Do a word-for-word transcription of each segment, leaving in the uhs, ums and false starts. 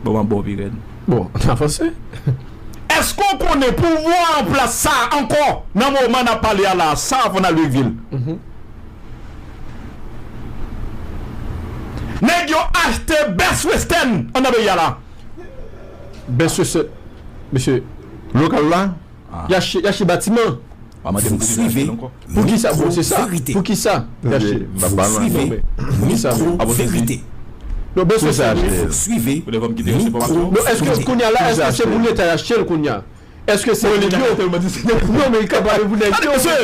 Bon, m ap ba w pi rèd. Bon, n avanse. Èske w konnen pouvwa an plas sa a ankò, nan moman n ap pale a la a, sa a Ronald Wigville? Nèg yo achte Best Western anndan peyi a la. Best Western, mesye. Lokal la? Y achte, y achte batiman. Ou mande m pou ki sa achte l ankò? Pou ki sa? Bon, se sa. Pou ki sa? Y achte. Suivez Non, men, pou ki sa? Micro Vérité. Non, Best Suivez Western. Suivez Ou lè fò m kite yon enfòmasyon? Non, èske kounye a la, èske se pou Leta y achte l kounye a? Èske se pou yo? Non, men li ka pale pou nèg yo, mesye.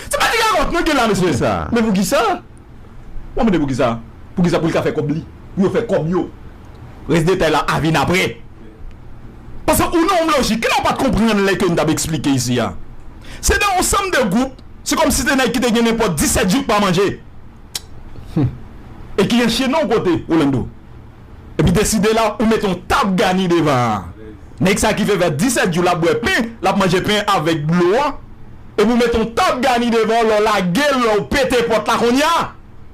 Se pa ti gagòt nou gen la, mesye. Men pou ki sa? Mwen mande pou ki sa? Pou ki sa? Pou li ka fè kòb li. Pou yo fè kòb yo. Rès detay la a vin apre. Paske ou nan yon lojik, kilè w pa t konprann lè ke n t ap eksplike isi a? Se de yon sanm de gwoup, se kòmsi se nèg ki te gen nenpòt disèt jou k pa manje. E ki anchene yon kote, Rolando. Epi deside la, ou mete yon tab gani devan an. Nèg sa ki fè vè disèt jou l ap bwè pen, l ap manje pen avèk dlo a. Epi ou mete yon tab gani devan an, lè w lage l, lè w pete pòt la kounye a,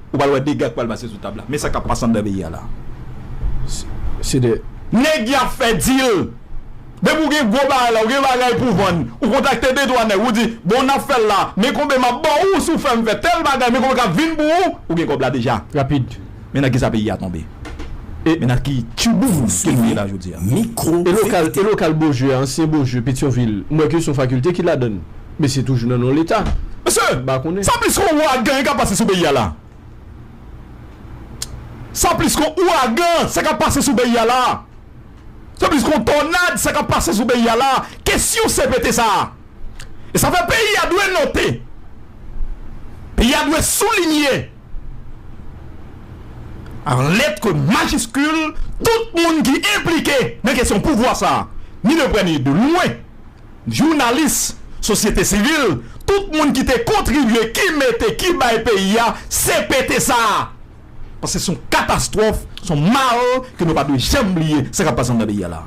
ou pral wè dega k pral pase sou tab la. Men sa k ap pase anndan peyi a la. Se de Nèg y ap fè dil. Depi w gen gwo bagay la, ou gen bagay pou vann, ou kontakte de twa nèg, ou di, bon, n ap fè l la, men konbe m ap ba ou si w fè m fè tèl bagay, men konbe k ap vin pou ou, ou gen kòb la deja. Rapid. Men nan ki sa peyi a tonbe. E men nan ki tchiboum ke nou ye la jodi a. Micro E lokal, e lokal Bojè, ansyen Bojè, Petyonvil, m wè ke se yon fakilte ki ladan l. Men se toujou nan non Leta. Mesye, Ba konnen. Sa plis ke yon ouragan k ap pase sou peyi a la. Sa plis ke yon ouragan, sa k ap pase sou peyi a la. Sa plis ke yon tònad, sa k ap pase sou peyi a la. Kesyon C P T sa a. E sa fè peyi a dwe note. Peyi a dwe soulinye. An lèt majiskil, tout moun ki enplike nan kesyon pouvwa sa a, ni de prè ni de lwen, jounalis, sosyete sivil, tout moun ki te kontribye, ki mete, ki bay peyi a, C P T sa a. Paske se yon katastwòf, se yon mal ke nou pa dwe janm bliye sa k ap pase anndan peyi a la.